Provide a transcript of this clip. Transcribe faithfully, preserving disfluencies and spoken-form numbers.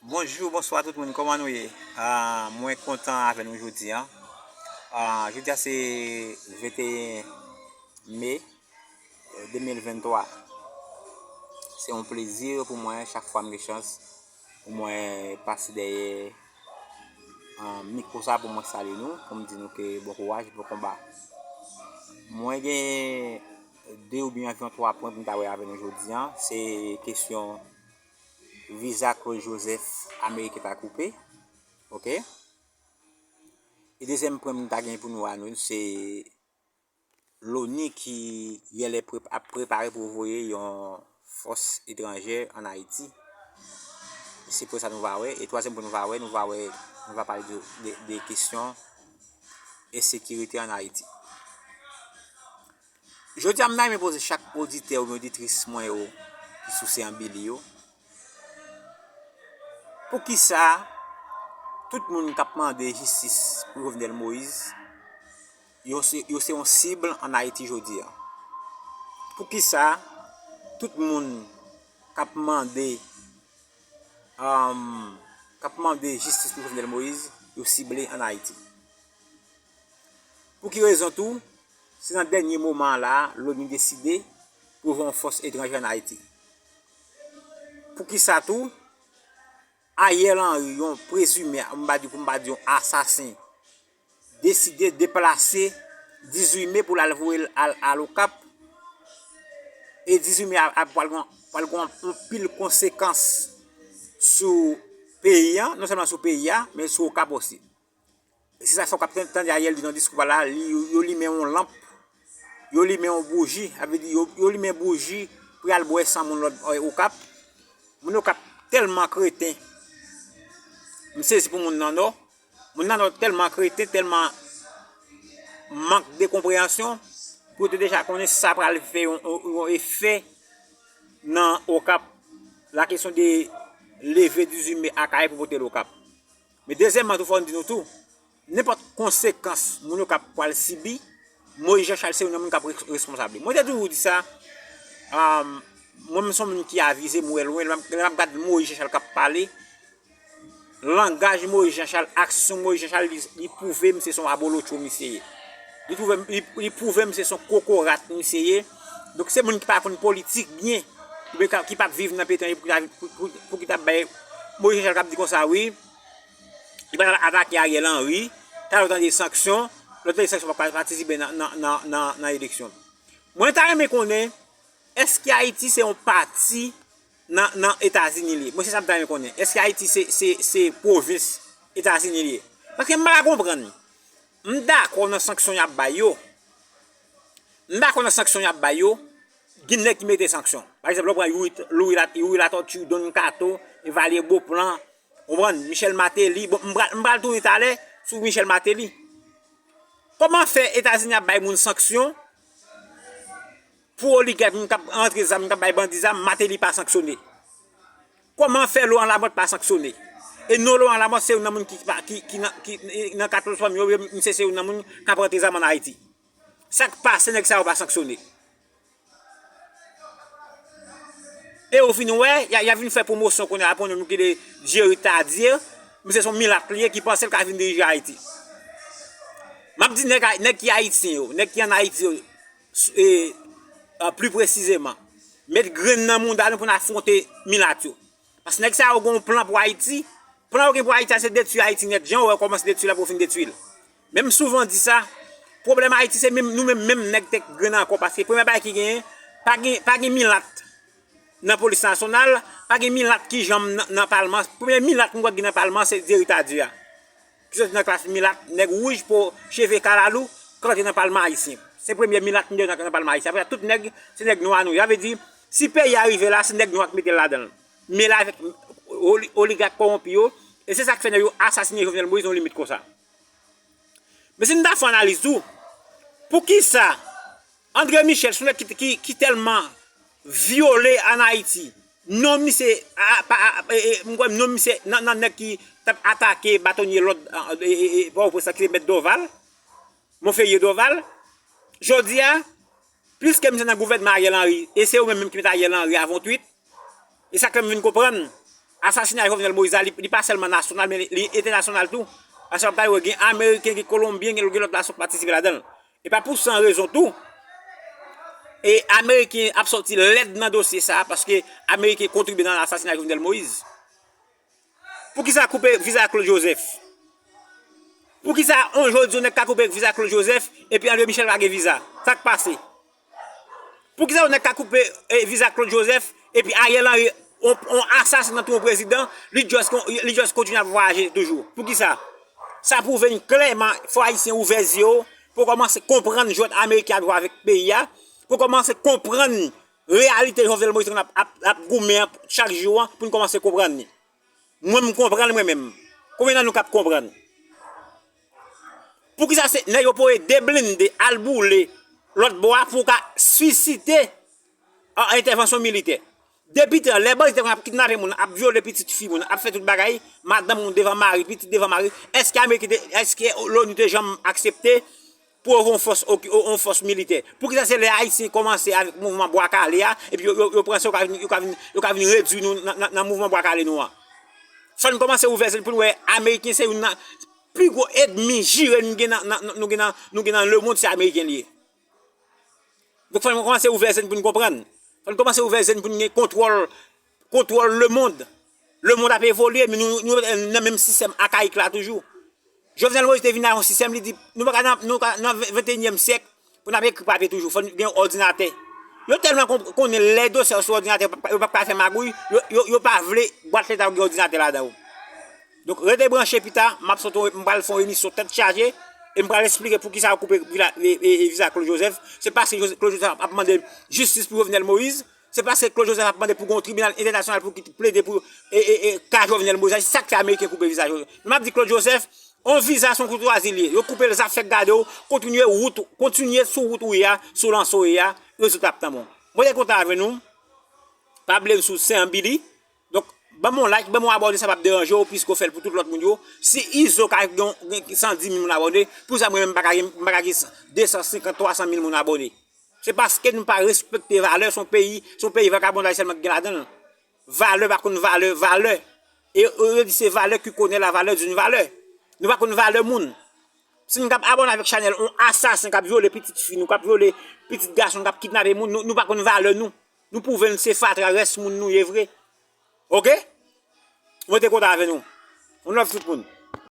Bonjou, bonswa tout moun, kòman nou ye? Ah, mwen kontan avè nou jodi a. Ah, jodi a se venteyen me, eh, de mil venntwa. Se yon plezi pou mwen chak fwa m gen chans pou mwen pase dèyè, ah, mikwo sa pou mwen salye nou, pou m di nou ke bon kouraj, bon konba. Mwen gen de oubyen anviwon twa pwen pou m ta wè avè nou jodi a. Se kesyon viza Claude Joseph ameriken ta koupe. Oke? E dezyèm pwen m ta gen pou nou a nou, se loni ki genlè pre-, ap prepare pou voye yon fòs etranjè ann Ayiti. Se pwen sa nou va wè. E twazyèm pwen nou va wè, nou va wè, nou va pale de, de, de kesyon ensekirite ann Ayiti. Jodi a, m ta renmen poze chak oditè oubyen oditris mwen yo ki souse anbili yo, poukisa tout moun k ap mande jistis pou Jovenel Moïse, yo se, yo se yon sib ann Ayiti jodi a? Poukisa tout moun k ap mande, um, k ap mande jistis pou Jovenel Moïse, yo sible ann Ayiti? Pou ki rezon tou, se nan dènye moman an la, loni deside pou voye yon fòs etranjè ann Ayiti? Poukisa tou, Ariel Henry, yon prezime, m pa di, pou m pa di yon asasen, deside deplase dizuit me pou l al voye l al, al Okap? E dizuit me a, a pral gen, pral gen anpil konsekans sou peyi a, non sèlman sou peyi a, men sou Okap osi. Se sa k fè w ap tande Ariel di nan diskou pa l la, li, yo, yo limen yon lanp, yo limen yon bouji, sa vle di yo, yo limen bouji pou y al bwè san moun lòt, eh, Okap. Moun Okap tèlman kreten, m sezi pou moun nan Nò. Moun nan Nò tèlman kreten, tèlman mank de konpreyansyon, pou yo te deja konnen sa pral fè yon, yon, yon efè nan Okap. La kesyon de leve dizuit me Akayè pou pote l Okap. Men dezyèmman tou, fò n di nou tou, nenpòt konsekans moun yo k ap pral sibi, Moïse Jean Charles se youn nan moun k ap res-, responsab li. Mwen te toujou di sa, um, mwen menm se yon moun ki avize, m wè lwen, lè m ap, lè m ap gad Moïse Jean Charles k ap pale, langaj Moïse Jean Charles, aksyon Moïse Jean Charles, li, li pwouve m se, se yon abolotcho misye ye. Li pwouve m, li, li pwouve m se, se yon kokorat misye ye. Donk se moun ki pa konn politik byen, oubyen ka, ki p ap viv nan peyi etranje pou ki ta, pou, pou, pou ki ta bay Moïse Jean Charles k ap di konsa, wi, li pral atake Ariel Henry, talè w tande sanksyon, lè w tande sanksyon pa patisipe nan, nan, nan, nan, nan eleksyon. Mwen ta renmen konnen, èske Ayiti se yon pati nan, nan Etazini li ye? Mwen se sa m ta renmen konnen. Èske Ayiti se, se, se pwovens Etazini li ye? Paske m pa ka konprann. M dakò nan sanksyon y ap bay yo. M dakò nan sanksyon y ap bay yo. Gen nèg ki mete sanksyon. Pa egzanp, lè w pran Youri, Youri La-, Youri Latortue, Don Kato, Evalier Beauplan, w konprann, Michel Martelly. Bon, m pral, m pral tounen talè sou Michel Martelly. Kòman fè Etazini ap bay moun sanksyon pou oligak, moun k ap rantre zam, k ap bay bandi zam, Martelly pa sanksyone? Kòman fè Laurent Lamothe pa sanksyone? E non, Laurent Lamothe se youn nan moun ki, ki, ki, ki nan, ki nan katòz fanmi yo, misye se youn nan moun k ap rantre zam ann Ayiti. Sa k pase nèg sa yo pa sanksyone? E ou vin wè, y a, y a vin fè pwomosyon kounye a pou yon nonm ki rele Jerry Tardieu, misye se yon milat li ye ki panse l ka vin dirije Ayiti. M ap di nèg, nèg ki ayisyen yo, nèg ki ann Ayiti yo, s-, e, a, pli presizeman, met grenn nan mouda nou pou n afwonte milat yo. Paske nèg sa yo gen yon plan pou Ayiti. Plan yo gen pou Ayiti a se detwi Ayiti nèt. Jan yo wè yo kòmanse detwi l, apre yo fin detwi l. Men m souvan di sa, pwoblèm Ayiti se menm, nou menm, menm nèg tèt grenn ankò, paske premye bagay ki genyen, pa gen, pa gen milat nan polis nasyonal, pa gen milat ki janm nan, nan palman. Premye milat m kwè ki gen nan palman se Jerry Tardieu a. Ki soti nan klas milat, nèg wouj, po, cheve kalalou, k rantre nan palman ayisyen. Se premye milat m te wè nan, nan palman ayisyen. Apre sa, tout nèg, se nèg nwa nou ye. Sa vle di, si peyi a rive la, se nèg nwa ki mete l ladan l. Mele avèk oli-, oligak kòwonpi yo, e se sa k fè nèg yo asasinen Jovenel Moïse nan yon limit konsa. Men si n ta fè analiz tou, poukisa André Michel, se yon nèg ki, ki, ki tèlman vyole ann Ayiti, non misye, a, pa, a, e, e, m kwè non misye nan, nan nèg ki t ap atake batonye lòd, a, e, e, e, Pòtoprens la, ki se Mèt Dorval, Monferrier Dorval, jodi a, pliske misye nan gouvènman Ariel Henry, e se yo menm, menm ki met Ariel Henry avè yon twit, e sa k fè m vin konprann Asasina Jovenel Moïse la, li, li pa sèlman nasyonal, men li, li entènasyonal tou. Paske w ap gade, gen Ameriken, gen Kolonbyen, gen, gen lòt nasyon k patisipe ladan l. E pa pou san rezon tou, e Ameriken ap sòti lèd nan dosye sa a, paske Ameriken kontribye nan asasina Jovenel Moïse. Poukisa koupe viza Claude Joseph? Poukisa yon jodi yon nèg ka koupe viza Claude Joseph epi André Michel pa gen viza? Sa k pase? Poukisa yon nèg ka koupe, eh, viza Claude Joseph epi Ariel Henry, on, on asasen nan tou yon prezidan, li just, li just kontinye ap vwayaje toujou? Poukisa? Sa pwouve n klèman, fò Ayisyen ouvè zye yo, pou kòmanse konprann jwèt Ameriken ap jwe avèk peyi a, pou kòmanse konprann reyalite Jovenel Moïse ap, ap, ap goumen an chak jou an, pou n kòmanse konprann li. Mwen, m konprann mwen menm. Konbyen nan nou k ap konprann? Poukisa se nèg yo voye de blende al boule lòt bò a pou ka sisite an entèvansyon militè? Depi tan, lè bandi te konn ap kidnape moun, ap vyole pitit fi moun, ap fè tout bagay, madanm moun devan mari, pitit devan mari, èske Ameriken te, èske Loni te janm aksepte pou yo voye yon fòs, yon fòs militè? Poukisa se lè Ayisyen kòmanse avèk mouvman Bwa Kale a, epi yo, yo, yo pran sa, yo ka vin, yo ka vin, yo ka vin redui nou nan, nan, nan mouvman Bwa Kale nou an? Fò n kòmanse ouvè zye n pou n wè Ameriken se youn nan pli gwo ènmi jire nou gen nan, nan, nou gen nan, nou gen nan lemonn, se Ameriken li ye. Donk, fò n kòmanse ouvè zye n pou n konprann. Fò n kòmanse ouvè zye n pou n gen kontwòl, kontwòl lemonn. Lemonn ap evolye, men nou, nou nan menm sistèm akayik la toujou. Jovenel Moïse te vin ak yon sistèm, li di, nou pa ka nan, nou ka nan venteyinyèm syèk pou n ap ekri papye toujou. Fò n gen òdinatè. Yo tèlman kon-, konnen lè dosye yo sou òdinatè, yo p ap, yo p ap ka fè magouy, yo, yo, yo pa vle bwat leta yo gen òdinatè ladan yo. Donk, rete branche pita, m ap sot, m pral fè yon emisyon tèt chaje, e m pral eksplike poukisa yo koupe vila-, e, e, e viza Claude Joseph. Se paske Jose-, Claude Joseph ap mande jistis pou Jovenel Moïse. Se paske Claude Joseph ap mande pou gen yon tribinal entènasyonal pou ki plede pou, e, e, e, ka Jovenel Moïse. Se sa k fè Ameriken koupe viza Joseph. Men m ap di Claude Joseph, yon viza se yon koutwazi li ye. Yo koupe l, zafè k gade w, kontinye wout, kontinye sou wout ou ye a, sou lanse w ye a, rezilta ap tanmen w. Mwen te kontan avè nou. Pa bliye m sou Sen Billy. Donk, ban m yon like, ban m yon abòne, sa p ap deranje w, piske w fè l pou tout lòt moun yo. Si Izo ka gen, gen san dis mil moun abòne, poukisa mwen menm m pa ka gen, m pa ka gen de san senkant, twa san mil moun abòne? Se paske nou pa respekte valè, se yon peyi, se yon peyi vakabondaj sèlman ki gen ladan l. Valè pa konn valè, valè. E, e yo di se valè ki konè la valè d'une valè. Nou pa konn valè moun. Si n k ap abòne avèk chanèl yon asasen k ap vyole pitit fi nou, k ap vyole pitit gason, k ap kidnape moun, nou, nou pa konn valè nou. Nou pwouve n se fatra, rès moun nou ye vre. Oke? Mwen te kontan avè nou. Yon love tout moun.